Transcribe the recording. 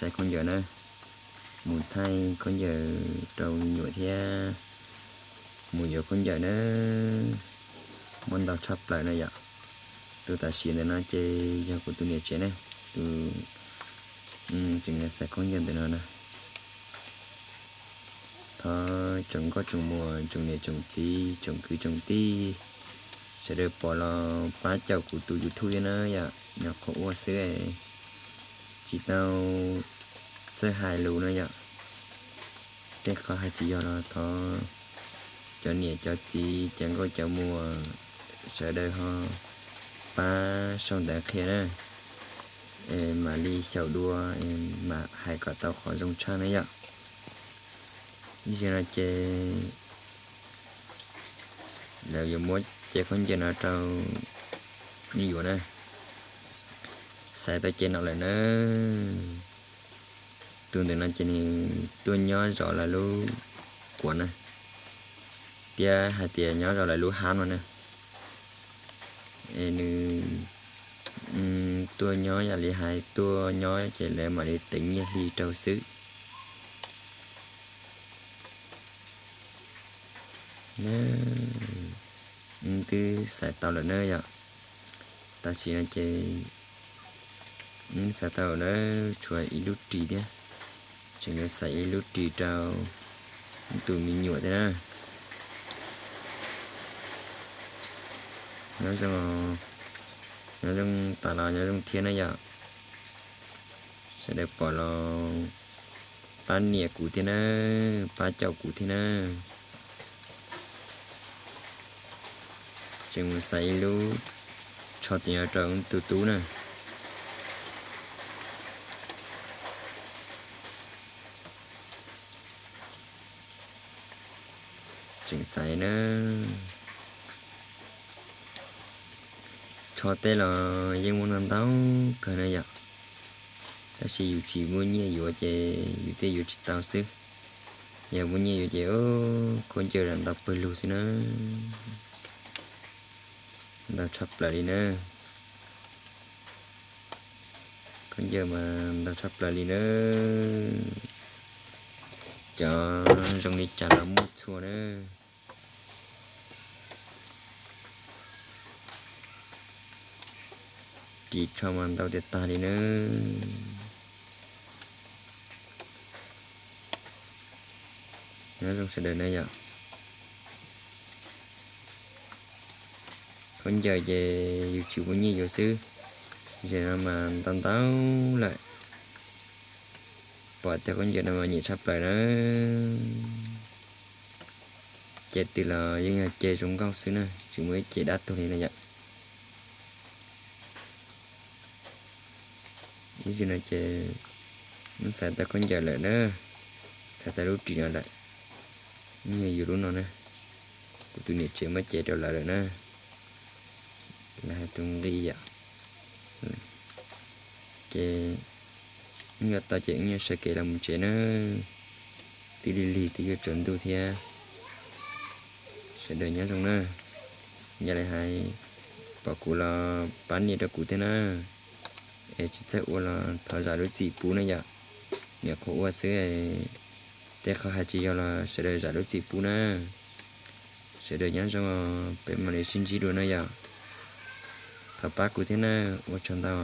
saib khaub ncaws na, mus thaij khaub ncaws rau me nyuam thiab mus yuav khaub ncaws na, muaj ntau tshaj plaws na yom. Tus tam sim ntawm no ces yog kuv tus niam tsev ne, tus tseem xaiv khaub ncaws ntawm no na. Thov tsoom nkauj tsoom muam, tsoom niam tsoom txiv, tsoom kwv tsoom tij, sawv daws pom los pab caum kuv tus YouTube thiab na yom, nyuam qhuav ua xwb, tsis tau txawj hais lus na yom. Tej qhov hais tsis yog los thov cov niam cov txiv cov nkauj cov muam sawv daws ho pab sau ntawv qhia na, es mam li xyaum dua, mam hais kom tau qhov zoo tshaj na yom. Ib zaug no ces lawv yuav muab cev khaub ncaws no rau nej yuav na. Xaiv tau cev no lawm na. Tus ntawm no ces nws tuaj nyob zov lawv lub kuav na, thiab hais tias nyob zov lawv lub hab no na. Es nws tuaj nyob yam li hais tuaj nyob ces lawv mam li teev nyiaj hli rau xwb. Twb xaiv tau lawm na yom. Tam sim no ces xaiv tau lawm na, tshuav ib lub ris thiab. Tseem yuav xaiv ib lub ris rau tus me nyuam thiab na. Nyob zoo, nyob zoo tas los nyob zoo thiab na yom. Sawv daws pom los pab nias kuv thiab na, pab caum kuv thiab na. Tseem mus xaiv ib lub tsho tim no rau tus tub na. Tseem xaiv na. Tsho tej los yeej muaj ntau ntau kawg na yom, tab sis yus tsis muaj nyiaj yuav ces yus thiaj yuav tsis tau xwb. Yog muaj nyiaj yuav ces khaub ncaws los ntau pawg lug xwb na. Ntau tshaj plaws li na. Khaub ncaws mas ntau tshaj plaws li na. Cov zoo li cas los muaj txhua na. Ris tsho mas ntau tiag tag li na. Nyob zoo sawv daws na yom. Khaub ncaws ces yus tsis muaj nyiaj yuav xwb, zaum no mas ntau ntau lawm. Pom tej khaub ncaws no mas nyiam tshaj plaws na. Cev twg los yeej yog cev zoo nkauj xwb na, tsis muaj ib cev dab tuag li na yom. Ib zaug no ces xaiv tau khaub ncaws lawm na, xaiv tau lub ris no lawm, yog yus lub no na. Kuv tus niam tsev muab cev rau lawv lawm na, lawv hais tus nqi yom. Ces wb yuav tau ces wb yuav sawv kev los mus tsev na, twb lig lig twb yuav tsaus ntuj thiab. Sawv daws nyob zoo na, yog li hais pom kuv los pab nias rau kuv thiab na, es tsis txawj ua los thov zam lub txim pub na yom. Nyuam qhuav ua xwb, tej qhov hais tsis yog los sawv daws zam lub txim pub na. Sawv daws nyob zoo, peb mam li sib ntsib dua na yom. Thov pab kuv thiab na, ua tsaug ntau.